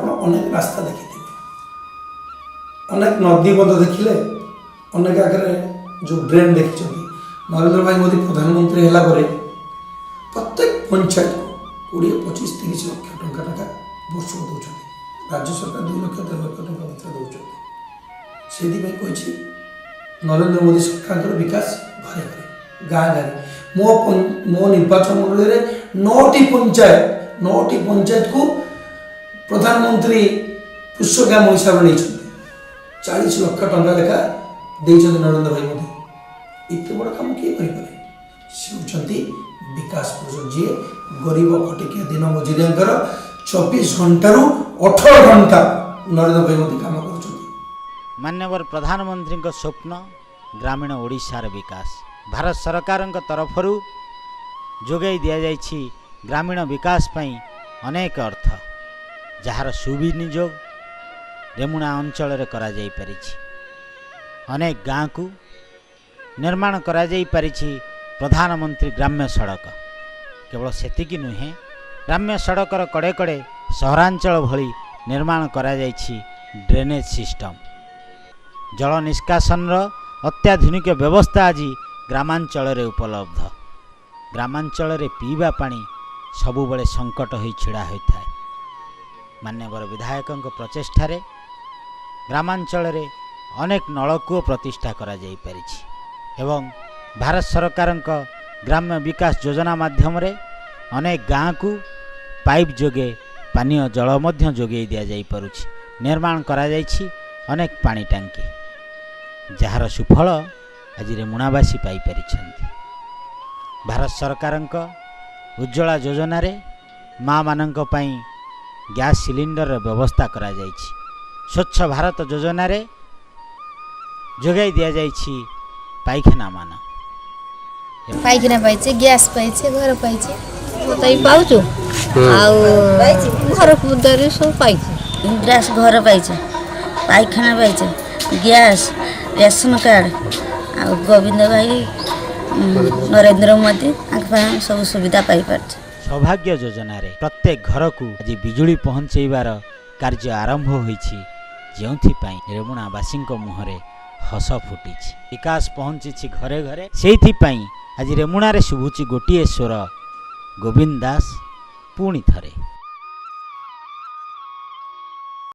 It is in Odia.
ଆପଣ ଅନେକ ରାସ୍ତା ଦେଖିଥିବେ, ଅନେକ ନଦୀ ବନ୍ଧ ଦେଖିଲେ, ଅନେକ ଆଗରେ ଯେଉଁ ଡ୍ରେନ୍ ଦେଖିଛନ୍ତି। ନରେନ୍ଦ୍ର ଭାଇ ମୋଦି ପ୍ରଧାନମନ୍ତ୍ରୀ ହେଲା ପରେ ପ୍ରତ୍ୟେକ ପଞ୍ଚାୟତକୁ 20, 25, 30 ଲକ୍ଷ ଟଙ୍କା ଟଙ୍କା ବର୍ଷକୁ ଦେଉଛନ୍ତି। ରାଜ୍ୟ ସରକାର 2 ଲକ୍ଷ, 1.5 ଲକ୍ଷ ଟଙ୍କା ମଧ୍ୟ ଦେଉଛନ୍ତି। ସେଇଥିପାଇଁ କହିଛି, ନରେନ୍ଦ୍ର ମୋଦି ସରକାରଙ୍କର ବିକାଶ ଘରେ ଘରେ, ଗାଁ ଗାଁରେ। ମୋ ନିର୍ବାଚନ ମଣ୍ଡଳୀରେ ନଅଟି ପଞ୍ଚାୟତ, ନଅଟି ପଞ୍ଚାୟତକୁ ପ୍ରଧାନମନ୍ତ୍ରୀ ପୁଷ୍ୟଗ୍ରାମ ହିସାବରେ ନେଇଛନ୍ତି। 40 ଲକ୍ଷ ଟଙ୍କା ଲେଖା ଦେଇଛନ୍ତି ନରେନ୍ଦ୍ର ଭାଇ ମୋଦି। ଏତେ ବଡ଼ କାମ କିଏ କରିପାରେ? ସେ ହେଉଛନ୍ତି ବିକାଶ ପୁରୁଷ, ଯିଏ ଗରିବ ଖଟିକିଆ ଦିନ ମଜୁରିଆଙ୍କର 24 ଘଣ୍ଟାରୁ 18 ଘଣ୍ଟା ନରେନ୍ଦ୍ର ଭାଇ ମୋଦି କାମ କରୁଛନ୍ତି। ମାନ୍ୟବର ପ୍ରଧାନମନ୍ତ୍ରୀଙ୍କ ସ୍ୱପ୍ନ ଗ୍ରାମୀଣ ଓଡ଼ିଶାର ବିକାଶ। ଭାରତ ସରକାରଙ୍କ ତରଫରୁ ଯୋଗାଇ ଦିଆଯାଇଛି ଗ୍ରାମୀଣ ବିକାଶ ପାଇଁ ଅନେକ ଅର୍ଥ, ଯାହାର ସୁବିନିଯୋଗ ରେମୁଣା ଅଞ୍ଚଳରେ କରାଯାଇପାରିଛି। ଅନେକ ଗାଁକୁ ନିର୍ମାଣ କରାଯାଇପାରିଛି ପ୍ରଧାନମନ୍ତ୍ରୀ ଗ୍ରାମ୍ୟ ସଡ଼କ। କେବଳ ସେତିକି ନୁହେଁ, ଗ୍ରାମ୍ୟ ସଡ଼କର କଡ଼େ କଡ଼େ ସହରାଞ୍ଚଳ ଭଳି ନିର୍ମାଣ କରାଯାଇଛି ଡ୍ରେନେଜ୍ ସିଷ୍ଟମ୍। ଜଳ ନିଷ୍କାସନର ଅତ୍ୟାଧୁନିକ ବ୍ୟବସ୍ଥା ଆଜି ଗ୍ରାମାଞ୍ଚଳରେ ଉପଲବ୍ଧ। ଗ୍ରାମାଞ୍ଚଳରେ ପିଇବା ପାଣି ସବୁବେଳେ ସଙ୍କଟ ହୋଇ ଛିଡ଼ା ହୋଇଥାଏ। ମାନ୍ୟବର ବିଧାୟକଙ୍କ ପ୍ରଚେଷ୍ଟାରେ ଗ୍ରାମାଞ୍ଚଳରେ ଅନେକ ନଳକୂଅ ପ୍ରତିଷ୍ଠା କରାଯାଇପାରିଛି ଏବଂ ଭାରତ ସରକାରଙ୍କ ଗ୍ରାମ୍ୟ ବିକାଶ ଯୋଜନା ମାଧ୍ୟମରେ ଅନେକ ଗାଁକୁ ପାଇପ୍ ଯୋଗେ ପାନୀୟ ଜଳ ମଧ୍ୟ ଯୋଗାଇ ଦିଆଯାଇପାରୁଛି। ନିର୍ମାଣ କରାଯାଇଛି ଅନେକ ପାଣି ଟାଙ୍କି, ଯାହାର ସୁଫଳ ଆଜି ରେମୁଣାବାସୀ ପାଇପାରିଛନ୍ତି। ଭାରତ ସରକାରଙ୍କ ଉଜ୍ଜ୍ୱଳା ଯୋଜନାରେ ମାଆମାନଙ୍କ ପାଇଁ ଗ୍ୟାସ୍ ସିଲିଣ୍ଡରର ବ୍ୟବସ୍ଥା କରାଯାଇଛି। ସ୍ୱଚ୍ଛ ଭାରତ ଯୋଜନାରେ ଯୋଗାଇ ଦିଆଯାଇଛି ପାଇଖାନା ମାନ। ପାଇଖାନା ପାଇছে, ଗ୍ୟାସ୍ ପାଇছে, ଘର ପାଇছে। ତ ପାଉଛୁ ଆଉ ଘର ଦ୍ୱାର ସବୁ ପାଇଛୁ। ଇନ୍ଦିରା ଘର ପାଇছে, ପାଇଖାନା ପାଇছে, ଗ୍ୟାସ୍, ରେସନ କାର୍ଡ଼ ଆଉ ଗୋବିନ୍ଦ ଭାଇ, ନରେନ୍ଦ୍ର ମୋଦି, ତାଙ୍କ ପାଇଁ ଆମେ ସବୁ ସୁବିଧା ପାଇପାରୁଛୁ। ସୌଭାଗ୍ୟ ଯୋଜନାରେ ପ୍ରତ୍ୟେକ ଘରକୁ ଆଜି ବିଜୁଳି ପହଞ୍ଚେଇବାର କାର୍ଯ୍ୟ ଆରମ୍ଭ ହୋଇଛି, ଯେଉଁଥିପାଇଁ ରେମୁଣାବାସୀଙ୍କ ମୁହଁରେ ହସ ଫୁଟିଛି। ବିକାଶ ପହଞ୍ଚିଛି ଘରେ ଘରେ। ସେଇଥିପାଇଁ ଆଜି ରେମୁଣାରେ ଶୁଭୁଛି ଗୋଟିଏ ସ୍ୱର, ଗୋବିନ୍ଦ ଦାସ ପୁଣି ଥରେ।